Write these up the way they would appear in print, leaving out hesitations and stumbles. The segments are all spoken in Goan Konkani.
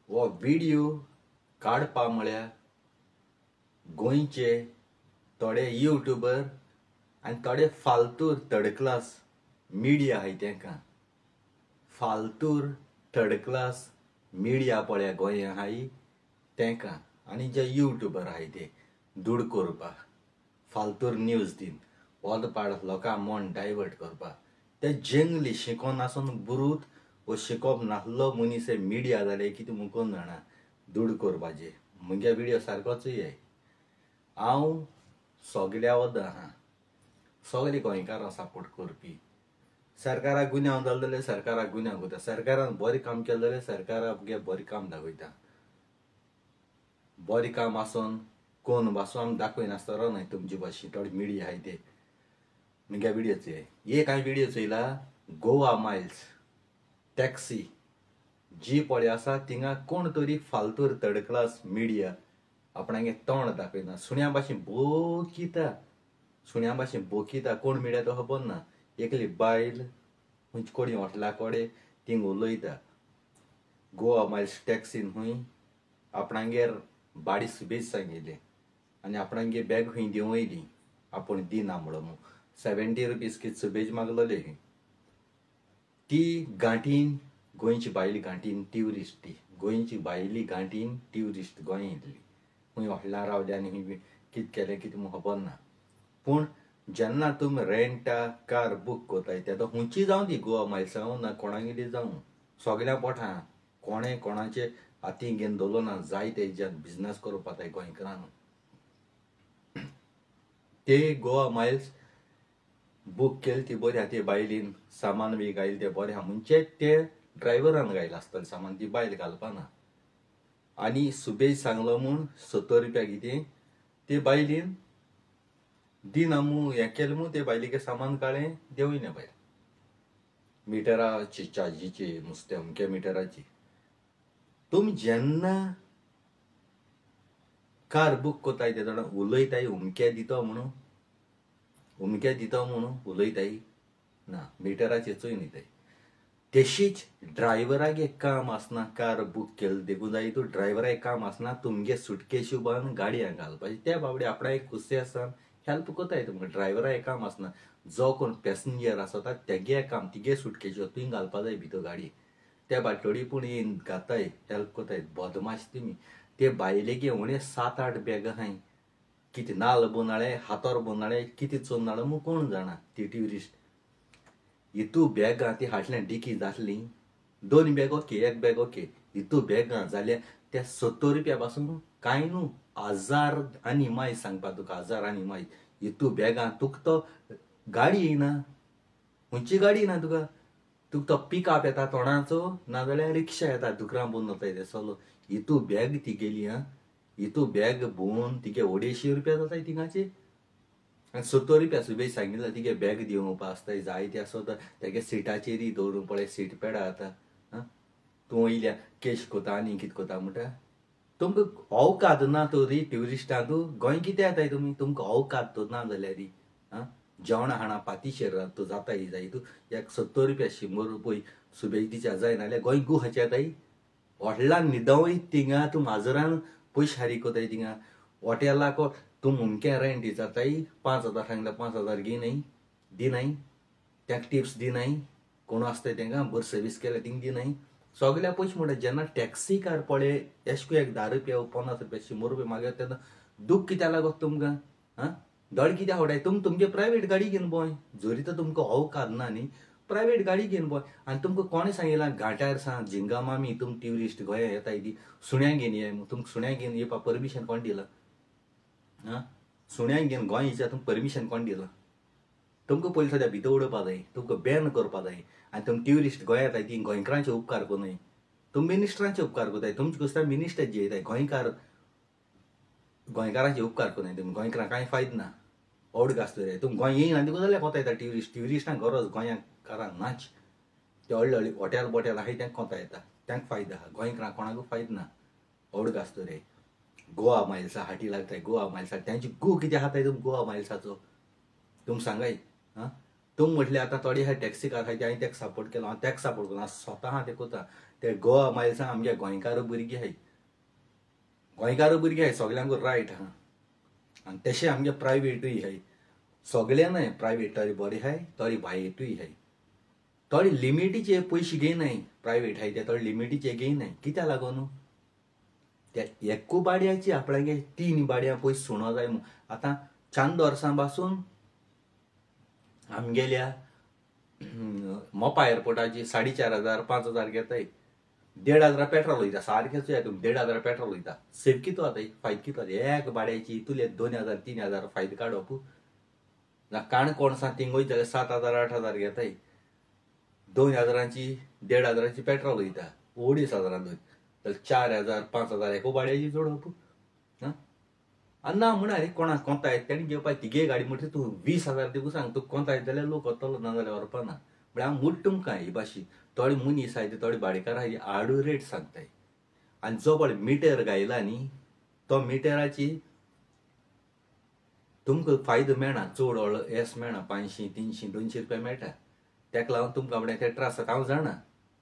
हो व्हिडियो काडपा म्हळ्यार गोंयचे थोडे यूट्यूबर आनी थोडे फालतूर थर्ड क्लास मिडिया आहाय तेंकां फालतूर थर्ड क्लास मिडिया पळया गोंया आहाय तेंकां आनी जे यूट्यूबर आहाय ते दुड करपाक फालतूर न्यूज दिन ओदपाड लोकां मन डायवर्ट करपाक ते जंगली शिकोन आसून बुरूत वो शिकोप नासलो मनीस मिडिया जाले कितें म्हूण कोण जाणा दुड करपाचे. म्हगे विडियो सारकोच ये. हांव सगल्या वद्दां आहा, सगळे गोंयकारां सपोर्ट करपी. सरकाराक गुन्यांव जालो जाल्यार सरकाराक गुन्यांव करता, सरकारान बरें काम केलें जाल्यार सरकाराक बरें काम दाखयता. बरें काम आसून कोण बासून आमी दाखयनासतना न्हय तुमचे भाशेन थोडी मिडिया आहाय ते. म्हगे विडियो चोय, एक हांवें विडियो चोयला गोवा मायल्स टॅक्सी जी पळय आसा थिंगा कोण तरी फालतूर थर्ड क्लास मिडिया आपणागे तोंड दाखयना, सुण्या भाशेन बोकिता, सुण्या भाशेन बोकिता. कोण मिडिया तो खबर ना. एकली बायल खंयचे कडेन हॉटेला कडेन थिंग उलयता. गोवा मायल्स टॅक्सीन खंय आपणागेर बाडी सुबेज सांगिल्लें आनी आपणागे बॅग खंय देंवयली आपूण दिना म्हणून 70 रुपीज कितें सुबेज मागलेली. ती गांठीन गोंयची बायल गांठीन ट्युरिस्ट, ती गोंयची बायली गांठीन ट्युरिस्ट गोंय येयल्ली खंय हॉटेलां रावली आनी खंय कितें केलें कितें म्हूण खबर ना. पूण जेन्ना तुमी रेंटा कार बूक करताय तेन्ना खंयची जावं ती गोवा मायल्सां ना कोणागेली जावं सगळ्या पोठां कोणें कोणाचे हातीन घेवन दवरलो ना, जायते हेज्यान बिजनस करपाक जाय गोंयकारान. ते गोवा मायल्स बूक केली ती बरी आहा, ते बायलीन सामान बी घायलें तें बरें आहा, म्हणजे ते ड्रायव्हरान घायलां आसतलें सामान, ती बायल घालपाना. आनी सुबेज सांगलो म्हूण 70 रुपया कितें ते बायलीन दिना म्हूण हें केलें म्हूण ते बायलेगे सामान काडलें देंवयलें बायल. मिटराची चार्जीची नुस्तें अमक्या मिटराची. तुमी जेन्ना कार बूक करताय तेन्ना उलयताय अमके दिता म्हणून, अमके दिता म्हणून उलयताय ना, मिटराचेर चोय न्ही. तशीच ड्रायव्हराक एक काम आसना, कार बूक केलें देखून जाय तूं ड्रायव्हराक काम आसना तुमगे सुटकेशी बांदून गाडयेन घालपाचें. त्या बाबडे आपणाक खुशी आसा हेल्प करताय तुमकां. ड्रायव्हराक काम आसना, जो कोण पॅसेंजर आसता तेगे काम, तिगे सुटकेशी तुवें घालपा जाय भितर गाडी. त्या बाटोडी पूण येवन घाताय हेल्प करताय. बदमाश तुमी. ते बायलेगे उणें 7-8 बॅगां आहाय, कितें नाल्ल बोनाळे हातोर बोनाळे कितें चोरनाळे म्हूण कोण जाणा. ती ट्युरिस्ट हितू बॅगां ती हाडल्यान डिकी जातली, 2 बॅग ओके, 1 बॅग ओके, हितू बॅगां जाल्यार त्या 70 रुपया पासून कांय न्हू 1000 आनी माय सांगपा तुका 1000 आनी माय. हितू बॅगां तुका तो गाडी येना, खंयची गाडी येना तुका, तुका तो पिकअप येता तोंडाचो नाजाल्यार रिक्षा येता दुकरां भोवन वताय ते सलो. हितू बॅग ती गेली आं, हितू बॅग भोवन तिगे 250 रुपया जाताय थिंगाचे. आनी 70 रुपया सुबेज सांगिल्लें तिगे बॅग दिवपा आसताय जायते आसता तेगे सिटाचेरय दवरून पळय सीट पेडा जाता. आं तूं वयल्या केश कोता आनी कितें कोता म्हणटा. तुमकां अवकाद ना तरी ट्युरिस्टां तूं गोंय कितें येताय तुमी, तुमकां अवकाद तर ना जाल्यार आं जेवणां खाणां पातीशेर तूं जाताय जाय तूं एक 70 रुपया 100 रुपया सुबेज दिच्या जायना जाल्यार गोंय गो खंयचे येताय. हॉटेलान न्हिदोय थिंगा तूं माजरान पयशे हारी कोताय थिंगा. हॉटेलाक तूं अमकें रेंट दिताय 5000 सांगल्यार 5000 घेयनाय दिनाय, ताका टिप्स दिनाय, कोण आसताय तेंकां बरी सर्वीस केल्यार थिंग दिनाय, सगल्या पयशे म्हणटा. जेन्ना टॅक्सी कार पळय एशको एक 10 रुपया 50 रुपया 100 रुपया मागीर तेन्ना दूख कित्याक लागत तुमकां? आं दळ कित्याक आवडाय तुमी तुमगे प्रायवेट गाडी घेवन भोंय, जरी तर तुमकां अवकाद ना न्ही प्रायवेट गाडी घेवन भोंय. आनी तुमकां कोणें सांगिलां घांटार सांग झिंगा मामी तुमी ट्युरिस्ट गोंया येताय ती सुण्यांक घेवन येय, तुमकां सुण्यांक घेवन येवपाक परमिशन कोण दिलां? आं सुण्यांक घेवन गोंय येच्या तुमकां परमिशन कोण दिलां? तुमकां पयलीं सद्या भितर उडोवपा जाय, तुमकां बॅन करपा जाय. आनी तुमी ट्युरिस्ट गोंया येताय ती गोंयकारांचे उपकार करूं, तुमी मिनिस्टरांचे उपकार करताय, तुमचे कुस्ता मिनिस्टर जे येताय गोंयकार गोंयकारांचे उपकार करूं, तुमी गोंयकारांक कांय फायदो ना. औड गाजतले तुमी गोंय येयना देखून जाल्यार कोता येता ट्युरिस्ट. ट्युरिस्टांक गरज गोंयकारांक नाच, ते व्हडले व्हडले हॉटेल बोटेल आहाय तेंकां कोता येता, तेंकां फायदो आहा, गोंयकारांक कोणाकूय फायदो ना. औड गाजतले गोवा मायल्सा हाटी लागताय गोवा मायल्सा, तेंची गो कितें आहा तुमी गोवा मायल्साचो तुमी सांगाय. आं तूं म्हटलें आतां थोडी आहाय टॅक्सी कार आहाय हांवें तेका सपोर्ट केलो, हांव तेका सपोर्ट करना, हांव स्वता आहा तें कोता. ते गोवा मायल्सां आमगे गोंयकार भुरगीं आहाय, गोंयकार भुरगीं आहाय, सगल्यांक रायट आहा. आनी तशें आमगे प्रायवेटूय आहाय, सगळे न्हय प्रायवेट तरी बरें आहाय तरी वायटूय आहाय. थोडे लिमिटीचे पयशे घेयनाय प्रायवेट आहाय ते थोडे लिमिटीचे घेयनाय. कित्याक लागून ते एकू बाडयाची आपणागे 3 बाडयां पयशे सुणो जाय म्हूण. आतां चांद वर्सां पासून आमगेल्या मोपा एअरपोर्टाची 4,500 5,000 घेताय, 1,500 पेट्रोल वयता, सारकें चोया तुमी 1,500 पेट्रोल वयता. सेफ कितो जाता, फायदो कितो जाता? एक भाड्याची इतुले 2,000 3,000 फायदो काडप ना. काणकोण सा थिंग वयता जाल्यार 7,000 8,000 घेताय, 2,000ची 1,500ची पेट्रोल वयता, 2,500 धर जाल्यार 4,000 5,000 एको भाड्याची जोडप. आं आनी ना म्हणा रे कोणाक कोंता येता तेणी घेवपाक तिगे गाडी म्हणटा तूं 20,000 दिवूं सांग, तुका कोंता येता जाल्यार लोक वतलो, ना जाल्यार व्हरपा ना. म्हळ्यार हांव म्हणटा तुमकां ही भाशी थोडे मनीस आहाय ते थोडे भाडेकार आहाय आडू रेट सांगताय. आनी जो पळय मिटर घायला न्ही तो मिटराची तुमकां फायदो मेळना, चड व्हडलो येस मेळना, 500 300 200 रुपया मेळटा. तेका लागून तुमकां बाबड्यांक ते त्रास जाता. हांव जाणा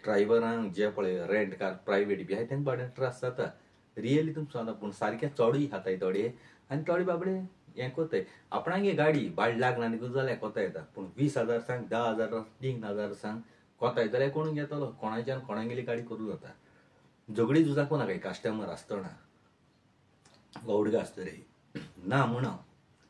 ड्रायव्हरांक जे पळय रेंट कार प्रायवेट बी आहाय तेंकां बाबड्यांक त्रास जाता, रियली तुमकां सांगता. पूण सारकें चडूय खाताय थोडे आनी थोडे बाबडे हें कोताय. आपणागे गाडी भाड लागना न्ही जाल्यार कोता येता, पूण 20,000 सांग, 10,000 3,000 सांग, कोता येता जाल्यार कोण घेतलो? कोणाच्यान कोणागेली गाडी करूं जाता. झगडी झुजां कोणा काय कस्टमर आसतना गौडगा आसतले ना म्हणा.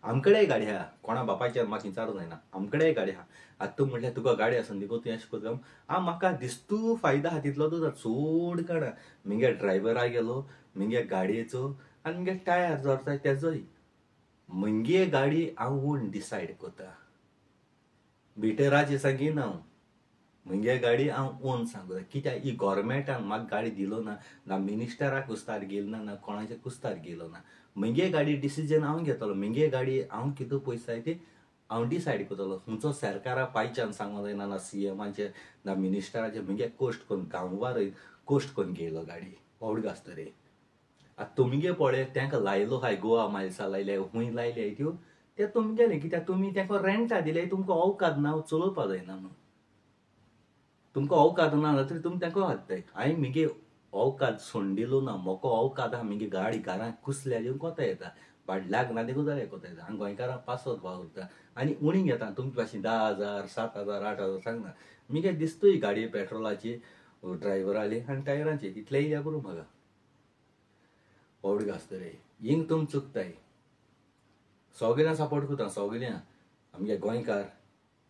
आमकडेय गाडी आहा, कोणा बापायच्यान म्हाका विचारूं जायना, आमकडेय गाडी आहा. आतां तूं म्हटल्यार तुका गाडी आसा देखून तूं अशें करता, आं म्हाका दिसतू फायदा आहा तितलो तुजो चड काडा. मुगे ड्रायव्हरा गेलो, मुगे गाडयेचो आनी मुगे टायर जो आसा तेजोय. मुगे गाडी हांव ओन डिसायड करता, मिटराचेर सांगिना हांव, मुगे गाडी हांव ओन सांगता. कित्याक ही गोवोरमेंटान म्हाका गाडी दिलो ना, ना मिनिस्टराक कुस्तार गेलो ना, ना कोणाच्या कुस्तार गेलो ना. मुगे गाडी डिसिजन हांव घेतलो, मुगे गाडी हांव कितू पयशे जाय ते हांव डिसायड करतलो. खंयचो सरकारा पायच्यान सांगूंक जायना, ना सीएमाचे ना मिनिस्टराचे. मुगे कश्ट करून गांवार कश्ट करून घेयलो गाडी आवड आसतरे. आतां तुमगे पळय तांकां लायलो आहाय गोवा मायल्सां लायले, खूंय लायले त्यो ते तुमगेले. कित्याक तुमी तांकां रेंटा दिले, तुमकां अवकाद ना चलोवपा जायना म्हणून. तुमकां अवकाद ना जाल्यार तरी तुमी तांकां हाडटाय. हांवें मुगे अवकाद सोंडिलो ना, म्हाका अवकाद आहा, मुगे गाडी घरांत कुसल्या जेवन कोता येता, भाड लागना देखून जाल्यार कोता येता. हांगा गोंयकारांक पासत वावुरता आनी उणी घेता तुमचे भाशेन 10,000 7,000 8,000 सांगना. मुगे दिसतूय गाडी पेट्रोलाची, ड्रायव्हराली आनी टायरांची, इतलेंय या करूं म्हाका आवड आसतले. हिंग तुमी चुकताय. सगल्यांक सपोर्ट करता, सगल्यांक आमगे गोंयकार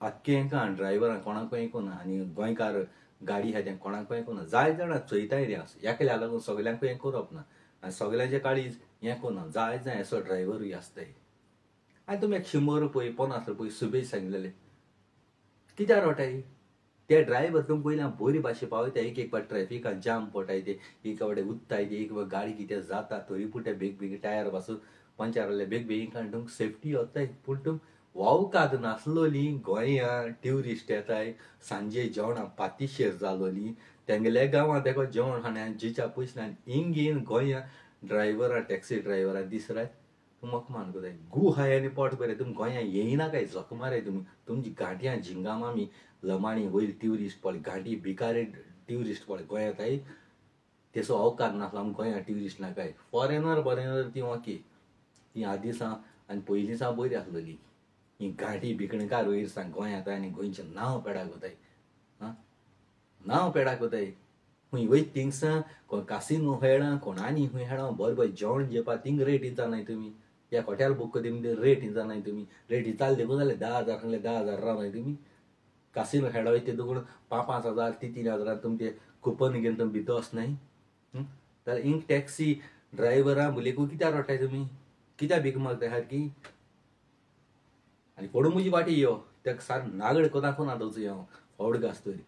आख्खे हेंकां ड्रायव्हरांक कोणाकूय हें आनी गोंयकार गाडी आहा तें कोणाकूय हें जाय जाणां चोयताय रे, एकल्या लागून सगल्यांकूय हें करप ना आनी सगल्यांचें काळीज हें करना. जाय जाय असो ड्रायव्हरूय आसताय. आनी तुमी एक 100 रुपये 50 रुपये सुबेज सांगलेले कित्याक रोटाय? ते ड्रायव्हर तुमकां वयल्यान बरी भाशे पावयता, एक एक फावट ट्रॅफिकान जाम पडटाय ते, एक फावट उत्ताय ते, एक फावट गाडी कितें जाता तरी पूण ते बेग बेगीन टायर पासून पंचर जाल्यार बेग बेगीन काडून तुमकां सेफ्टी वताय. पूण तुम वावकाद नासलोली गोंया ट्युरिस्ट येताय, सांजे जेवणां पातिशेर जालोली तेंगेल्या गांवांत तेका जेवण खाण्या जिच्या पयशे ना. इंगीन गोंया ड्रायव्हरां टॅक्सी ड्रायव्हरां दीस रात तूं म्हाका मान करताय गू हाय आनी पोट बरें. तुमी गोंया येयना काय जखमारे तुमी, तुमची गांठयां झिंगा मामी लमाणी वयर ट्युरिस्ट पळय, गांठी भिकारी ट्युरिस्ट पळय गोंयांत I. तेचो अवकाद नासलो आमकां गोंया ट्युरिस्ट नाकाय. फॉरेनर फॉरेनर ती ओके, ती आदीं सावन आनी पयलीं सावन बरी आसलोली. ही गांठी भिकणकार वयर सांग गोंयांत आनी गोंयचें नांव पेडाक वताय, आं नांव पेडाक वताय. खूंय वयता थिंगसां कोण कासिनो खेळा, कोण आनी खूंय खेळा, बरें बरें जेवण जेवपा थिंग रेट विचारनाय तुमी. ह्या हॉटेल बूक करता रेट विचारनाय तुमी, रेट विचारले देखून जाल्यार 10,000 सांगले 10,000 रावनाय तुमी. कासिनो खेळा वयता ते देखून 5-5 हजार 3-3 हजारान तुमचें कुपन घेवन तुमी भितर वचनाय. जाल्यार हिंग टॅक्सी ड्रायव्हरां भुलेकू कित्याक रोटाय तुमी, कित्याक भीक मागताय सारकी? आनी पडूं म्हजी वाटी यो तेका सारको नागड कोता कोना दवरचो हांव आवड आसतरी.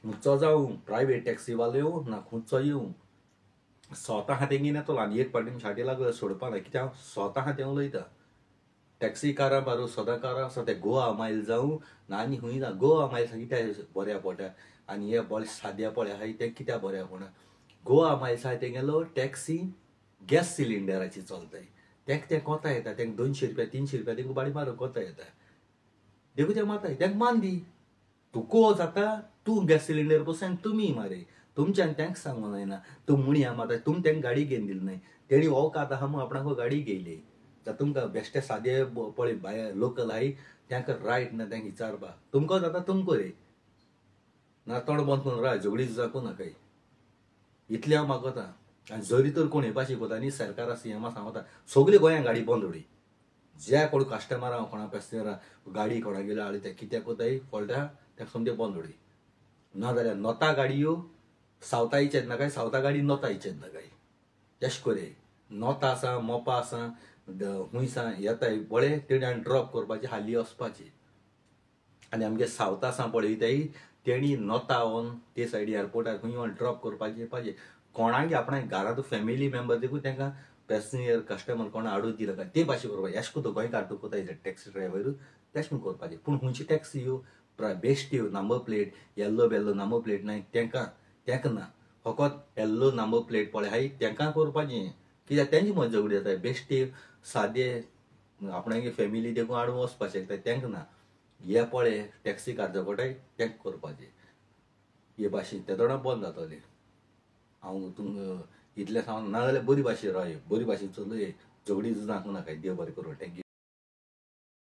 खंयचो जावं प्रायवेट टॅक्सीवालो येवं ना खंयचो येवं, स्वता आहा तेंगेर येतलो आनी एक पाटी शाटी लागलो सोडपा ना. कित्याक हांव स्वता आहा तें उलयता. टॅक्सी कारां बारू सदां कारां आसा ते गोवा मायल जावं ना आनी खूंय जावं, गोवा मायल कित्याक बऱ्या पडटा आनी हे बरे साद्या पळय आहाय ते कित्याक बऱ्या पडना. गोवा मायल्स आहाय तेंगेलो टॅक्सी गॅस सिलिंडराची चलताय, तेका तें कोता येता, तेंका 200 रुपया 300 रुपया तेंका बाडी मारून कोता येता. देखून ते मारताय तेंका मान दी. तुको जाता तूं गॅस सिलिंडर पसून तुमी मारे तुमच्यान तांकां सांगूंक जायना. तूं मुणया मारता तुमी तांकां गाडी घेवन दिली न्हय तेणी वोवकात आहा म्हूण आपणाक गाडी घेयली. जाता तुमकां बेश्टे सादे पळय भायर लोकल आहाय तांकां रायट ना तांकां विचारपा. तुमकां जाता तुमकां रे ना तोंड बंद करून राव झगडी जावूं नाकाय. इतलें हांव मागता. आनी जरी तर कोण हे भाशेन कोता न्ही सरकार आसा हें म्हाका सांगता सगळे गोंयांत गाडी बंद उडय. ज्या कोण कस्टमरां कोणा पॅसेंजरां गाडी कोणागेर हाडली ते कित्याक कोताय फॉल्टा ताका समजे बंद उडय. ना जाल्यार नोता गाडयो सावता येचेत नाकाय सावता गाडी नोता येचेत नाकाय. तेश कोरे नोता आसा मोपा आसा खूंय सा येताय पळय तेणी आनी ड्रॉप करपाची हाली वचपाची. आनी आमगे सावता आसा पळय तेय तेणी नोता वोन ते सायडी एअरपोर्टार खूंय वोन ड्रॉप करपाची येवपाचें. कोणाक आपणाक घरांत फॅमिली मेंबर देखून तांकां पॅसेंजर कस्टमर कोणा हाडून दिला काय ते भाशेन करपाचें. अशें कोत्ता गोंयकार तूं कोताय टॅक्सी ड्रायव्हर तेश म्हूण करपाचें. पूण खंयची टॅक्सी ह्यो बेश्ट्यो नंबर प्लेट येल्लो बेल्लो नंबर प्लेट नाय तांकां तांकां ना फकत येल्लो नंबर प्लेट पळय आहाय तांकां करपाचें. कित्याक तेंचे मदीं झगडी जाता. बेश्टे सादे आपणागे फॅमिली देखून हाडून वचपाक शकता तांकां ना. हे पळय टॅक्सी कार झगडटाय तांकां करपाचें. हे भाशेन ते तोंडां बंद जातलें. हांव तुमकां इतलें सांगून ना जाल्यार बरी भाशेन राव बरी भाशेन चलय झगडी नाकाय. देव बरें करूं. Thank you.